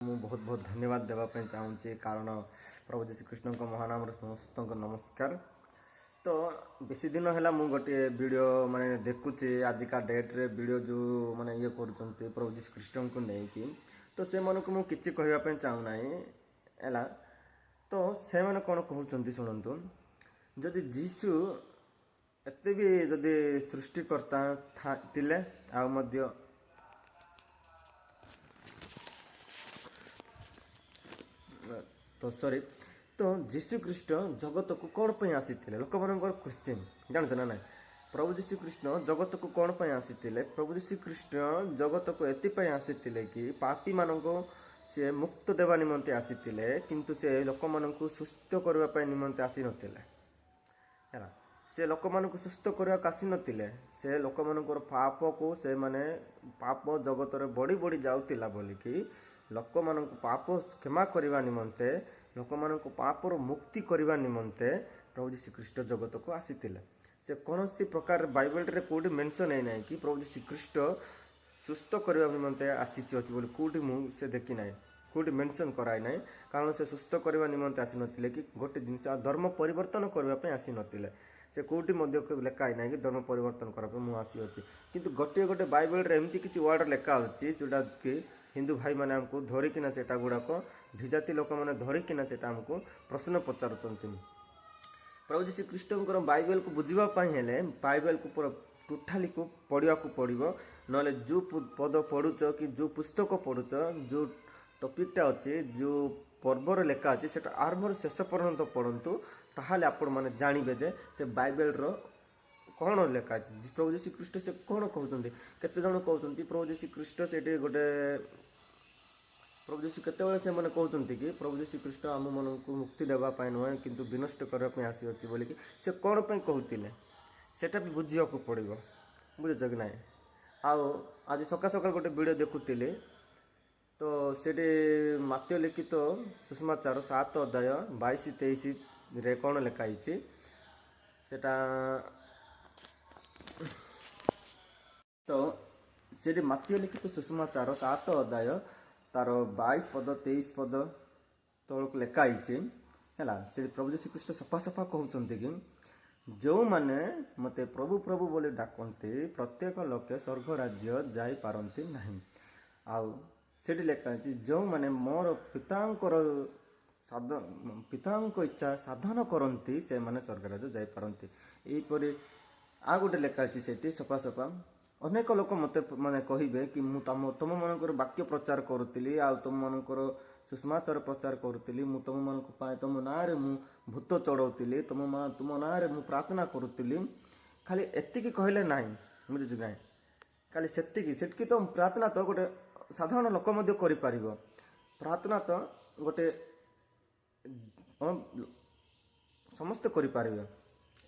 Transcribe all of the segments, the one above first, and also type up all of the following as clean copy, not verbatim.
ମୁଁ ବହୁତ ବହୁତ ଧନ୍ୟବାଦ ଦେବା ପାଇଁ ଚାହୁଁଛି, କାରଣ ପ୍ରଭୁ ଯୀଶୁଖ୍ରୀଷ୍ଟଙ୍କ ମହାନାମରେ ସମସ୍ତଙ୍କ ନମସ୍କାର। ତ ବେଶୀ ଦିନ ହେଲା ମୁଁ ଗୋଟିଏ ଭିଡ଼ିଓ ମାନେ ଦେଖୁଛି, ଆଜିକା ଡେଟ୍ରେ ଭିଡ଼ିଓ ଯେଉଁ ମାନେ ଇଏ କରୁଛନ୍ତି ପ୍ରଭୁ ଯୀଶୁଖ୍ରୀଷ୍ଟଙ୍କୁ ନେଇକି, ତ ସେମାନଙ୍କୁ ମୁଁ କିଛି କହିବା ପାଇଁ ଚାହୁଁନାହିଁ ହେଲା। ତ ସେମାନେ କ'ଣ କହୁଛନ୍ତି ଶୁଣନ୍ତୁ। ଯଦି ଯୀଶୁ ଏତେ ବି ଯଦି ସୃଷ୍ଟିକର୍ତ୍ତା ଥିଲେ ଆଉ ମଧ୍ୟ ତ ସରି, ତ ଯୀଶୁ ଖ୍ରୀଷ୍ଟ ଜଗତକୁ କ'ଣ ପାଇଁ ଆସିଥିଲେ? ଲୋକମାନଙ୍କର କ୍ୱେଶ୍ଚିନ୍ ଜାଣୁଛ ନା ନାଇଁ? ପ୍ରଭୁ ଯୀଶୁ ଖ୍ରୀଷ୍ଟ ଜଗତକୁ କ'ଣ ପାଇଁ ଆସିଥିଲେ? ପ୍ରଭୁ ଯୀଶୁ ଖ୍ରୀଷ୍ଟ ଜଗତକୁ ଏଥିପାଇଁ ଆସିଥିଲେ କି ପାପୀମାନଙ୍କୁ ସେ ମୁକ୍ତ ଦେବା ନିମନ୍ତେ ଆସିଥିଲେ, କିନ୍ତୁ ସେ ଲୋକମାନଙ୍କୁ ସୁସ୍ଥ କରିବା ପାଇଁ ନିମନ୍ତେ ଆସିନଥିଲେ ହେଲା। ସେ ଲୋକମାନଙ୍କୁ ସୁସ୍ଥ କରିବାକୁ ଆସିନଥିଲେ। ସେ ଲୋକମାନଙ୍କର ପାପକୁ, ସେମାନେ ପାପ ଜଗତରେ ବଢ଼ି ବଢ଼ି ଯାଉଥିଲା ବୋଲିକି ଲୋକମାନଙ୍କୁ ପାପ କ୍ଷମା କରିବା ନିମନ୍ତେ, ଲୋକମାନଙ୍କୁ ପାପରୁ ମୁକ୍ତି କରିବା ନିମନ୍ତେ ପ୍ରଭୁ ଯୀଶୁ ଖ୍ରୀଷ୍ଟ ଜଗତକୁ ଆସିଥିଲେ। ସେ କୌଣସି ପ୍ରକାର ବାଇବେଲରେ କେଉଁଠି ମେନସନ୍ ହେଇନାହିଁ କି ପ୍ରଭୁ ଯୀଶୁ ଖ୍ରୀଷ୍ଟ ସୁସ୍ଥ କରିବା ନିମନ୍ତେ ଆସିଛି ଅଛି ବୋଲି, କେଉଁଠି ମୁଁ ସେ ଦେଖିନାହିଁ, କେଉଁଠି ମେନସନ୍ କରାଇନାହିଁ। କାରଣ ସେ ସୁସ୍ଥ କରିବା ନିମନ୍ତେ ଆସିନଥିଲେ କି ଗୋଟେ ଜିନିଷ, ଆଉ ଧର୍ମ ପରିବର୍ତ୍ତନ କରିବା ପାଇଁ ଆସିନଥିଲେ। ସେ କେଉଁଠି ମଧ୍ୟ ଲେଖା ହେଇନାହିଁ କି ଧର୍ମ ପରିବର୍ତ୍ତନ କରିବା ପାଇଁ ମୁଁ ଆସିଅଛି। କିନ୍ତୁ ଗୋଟିଏ ଗୋଟେ ବାଇବେଲରେ ଏମିତି କିଛି ୱାର୍ଡ଼ ଲେଖା ଅଛି ଯେଉଁଟାକି ହିନ୍ଦୁ ଭାଇମାନେ ଆମକୁ ଧରିକିନା ସେଟା ଗୁଡ଼ାକ ଭିଜାତି ଲୋକମାନେ ଧରିକିନା ସେଟା ଆମକୁ ପ୍ରଶ୍ନ ପଚାରୁଛନ୍ତି। ପ୍ରଭୁ ଯୀଶୁ ଖ୍ରୀଷ୍ଟଙ୍କର ବାଇବେଲକୁ ବୁଝିବା ପାଇଁ ହେଲେ ବାଇବେଲକୁ ପୁରା ଟୋଟାଲିକୁ ପଢ଼ିବାକୁ ପଡ଼ିବ। ନହେଲେ ଯେଉଁ ପଦ ପଢ଼ୁଛ କି ଯେଉଁ ପୁସ୍ତକ ପଢ଼ୁଛ, ଯେଉଁ ଟପିକଟା ଅଛି, ଯେଉଁ ପର୍ବରେ ଲେଖା ଅଛି, ସେଟା ଆରମ୍ଭରୁ ଶେଷ ପର୍ଯ୍ୟନ୍ତ ପଢ଼ନ୍ତୁ, ତାହେଲେ ଆପଣମାନେ ଜାଣିବେ ଯେ ସେ ବାଇବେଲର କ'ଣ ଲେଖା ଅଛି, ପ୍ରଭୁ ଯୀଶୁ ଖ୍ରୀଷ୍ଟ ସେ କ'ଣ କହୁଛନ୍ତି। କେତେ ଜଣ କହୁଛନ୍ତି ପ୍ରଭୁ ଯୀଶୁ ଖ୍ରୀଷ୍ଟ ସେଠି ଗୋଟେ ପ୍ରଭୁ ଯୀଶୁ, କେତେବେଳେ ସେମାନେ କହୁଛନ୍ତି କି ପ୍ରଭୁ ଯୀଶୁ ଖ୍ରୀଷ୍ଟ ଆମମାନଙ୍କୁ ମୁକ୍ତି ଦେବା ପାଇଁ ନୁହେଁ କିନ୍ତୁ ବିନଷ୍ଟ କରିବା ପାଇଁ ଆସିଅଛି ବୋଲିକି, ସେ କ'ଣ ପାଇଁ କହୁଥିଲେ ସେଟା ବି ବୁଝିବାକୁ ପଡ଼ିବ, ବୁଝୁଛ କି ନାହିଁ? ଆଉ ଆଜି ସକାଳ ସକାଳ ଗୋଟେ ଭିଡ଼ିଓ ଦେଖୁଥିଲି, ତ ସେଠି ମାତ୍ୟ ଲିଖିତ ସୁସମାଚାର 7 ଅଧ୍ୟାୟ 22 23ରେ କ'ଣ ଲେଖା ହେଇଛି ସେଟା। ତ ସେଠି ମାତ୍ୟ ଲିଖିତ ସୁସମାଚାର 7 ଅଧ୍ୟାୟ ତାର 22 ପଦ 23 ପଦ ତଳକୁ ଲେଖା ହେଇଛି ହେଲା। ସେଠି ପ୍ରଭୁ ଯୀଶୁ ଖ୍ରୀଷ୍ଟ ସଫା ସଫା କହୁଛନ୍ତି କି ଯେଉଁମାନେ ମୋତେ ପ୍ରଭୁ ପ୍ରଭୁ ବୋଲି ଡାକନ୍ତି ପ୍ରତ୍ୟେକ ଲୋକେ ସ୍ୱର୍ଗ ରାଜ୍ୟ ଯାଇପାରନ୍ତି ନାହିଁ। ଆଉ ସେଠି ଲେଖା ହେଇଛି ଯେଉଁମାନେ ମୋର ପିତାଙ୍କର ପିତାଙ୍କ ଇଚ୍ଛା ସାଧନ କରନ୍ତି ସେମାନେ ସ୍ୱର୍ଗ ରାଜ୍ୟ ଯାଇପାରନ୍ତି। ଏହିପରି ଆଉ ଗୋଟେ ଲେଖା ଅଛି ସେଠି ସଫା ସଫା। ଅନେକ ଲୋକ ମୋତେ ମାନେ କହିବେ କି ମୁଁ ତୁମମାନଙ୍କର ବାକ୍ୟ ପ୍ରଚାର କରୁଥିଲି ଆଉ ତୁମମାନଙ୍କର ସୁସମାଚାର ପ୍ରଚାର କରୁଥିଲି, ମୁଁ ତୁମମାନଙ୍କ ପାଇଁ ତୁମ ନାଁରେ ମୁଁ ଭୂତ ଚଢ଼ଉଥିଲି, ତୁମ ନାଁରେ ମୁଁ ପ୍ରାର୍ଥନା କରୁଥିଲି। ଖାଲି ଏତିକି କହିଲେ ନାହିଁ, ବୁଝୁଛୁ ନାହିଁ? ଖାଲି ସେତିକି ସେତିକି ତ ପ୍ରାର୍ଥନା ତ ଗୋଟେ ସାଧାରଣ ଲୋକ ମଧ୍ୟ କରିପାରିବ। ପ୍ରାର୍ଥନା ତ ଗୋଟେ ସମସ୍ତେ କରିପାରିବେ।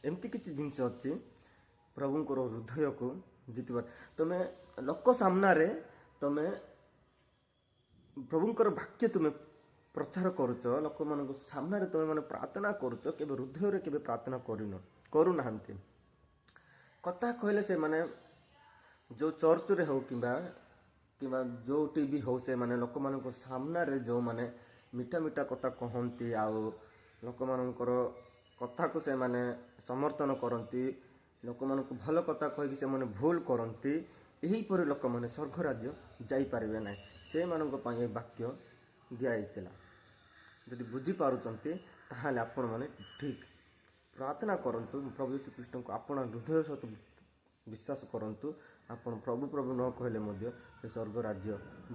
ଏମିତି କିଛି ଜିନିଷ ଅଛି ପ୍ରଭୁଙ୍କର ହୃଦୟକୁ ଜିତିବାର। ତୁମେ ଲୋକ ସାମ୍ନାରେ ତୁମେ ପ୍ରଭୁଙ୍କର ବାକ୍ୟ ତୁମେ ପ୍ରଚାର କରୁଛ, ଲୋକମାନଙ୍କ ସାମ୍ନାରେ ତୁମେ ମାନେ ପ୍ରାର୍ଥନା କରୁଛ, କେବେ ହୃଦୟରେ କେବେ ପ୍ରାର୍ଥନା କରୁନାହାନ୍ତି। କଥା କହିଲେ ସେମାନେ ଯେଉଁ ଚର୍ଚ୍ଚରେ ହେଉ କିମ୍ବା ଯେଉଁଠି ବି ହେଉ, ସେମାନେ ଲୋକମାନଙ୍କ ସାମ୍ନାରେ ଯେଉଁମାନେ ମିଠା ମିଠା କଥା କହନ୍ତି ଆଉ ଲୋକମାନଙ୍କର କଥାକୁ ସେମାନେ ସମର୍ଥନ କରନ୍ତି, ଲୋକମାନଙ୍କୁ ଭଲ କଥା କହିକି ସେମାନେ ଭୁଲ କରନ୍ତି, ଏହିପରି ଲୋକମାନେ ସ୍ୱର୍ଗ ରାଜ୍ୟ ଯାଇପାରିବେ ନାହିଁ। ସେମାନଙ୍କ ପାଇଁ ଏ ବାକ୍ୟ ଦିଆଯାଇଥିଲା। ଯଦି ବୁଝିପାରୁଛନ୍ତି ତାହେଲେ ଆପଣମାନେ ଠିକ୍ ପ୍ରାର୍ଥନା କରନ୍ତୁ, ପ୍ରଭୁ ଯୀଶୁ ଖ୍ରୀଷ୍ଟଙ୍କୁ ଆପଣ ହୃଦୟ ସହିତ ବିଶ୍ୱାସ କରନ୍ତୁ। ଆପଣ ପ୍ରଭୁ ପ୍ରଭୁ ନ କହିଲେ ମଧ୍ୟ ସେ ସ୍ୱର୍ଗ ରାଜ୍ୟ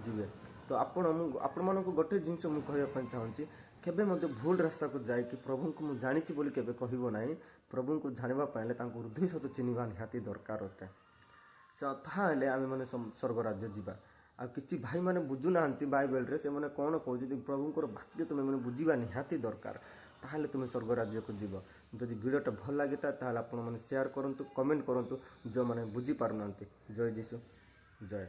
ଯିବେ। ତ ମୁଁ ଆପଣମାନଙ୍କୁ ଗୋଟେ ଜିନିଷ ମୁଁ କହିବା ପାଇଁ ଚାହୁଁଛି, କେବେ ମଧ୍ୟ ଭୁଲ ରାସ୍ତାକୁ ଯାଇକି ପ୍ରଭୁଙ୍କୁ ମୁଁ ଜାଣିଛି ବୋଲି କେବେ କହିବ ନାହିଁ। ପ୍ରଭୁଙ୍କୁ ଜାଣିବା ପାଇଁ ହେଲେ ତାଙ୍କୁ ହୃଦୟ ସହିତ ଚିହ୍ନିବା ନିହାତି ଦରକାର ଅଟେ। ତାହେଲେ ଆମେମାନେ ସ୍ୱର୍ଗ ରାଜ୍ୟ ଯିବା। ଆଉ କିଛି ଭାଇମାନେ ବୁଝୁନାହାନ୍ତି ବାଇବେଲରେ ସେମାନେ କ'ଣ କହୁଛନ୍ତି, ପ୍ରଭୁଙ୍କର ବାକ୍ୟ ତୁମେ ମାନେ ବୁଝିବା ନିହାତି ଦରକାର, ତାହେଲେ ତୁମେ ସ୍ୱର୍ଗ ରାଜ୍ୟକୁ ଯିବ। ଯଦି ଭିଡ଼ିଓଟା ଭଲ ଲାଗିଥାଏ ତାହେଲେ ଆପଣମାନେ ସେୟାର କରନ୍ତୁ, କମେଣ୍ଟ କରନ୍ତୁ ଯେଉଁମାନେ ବୁଝିପାରୁନାହାନ୍ତି। ଜୟ ଯୀଶୁ, ଜୟ।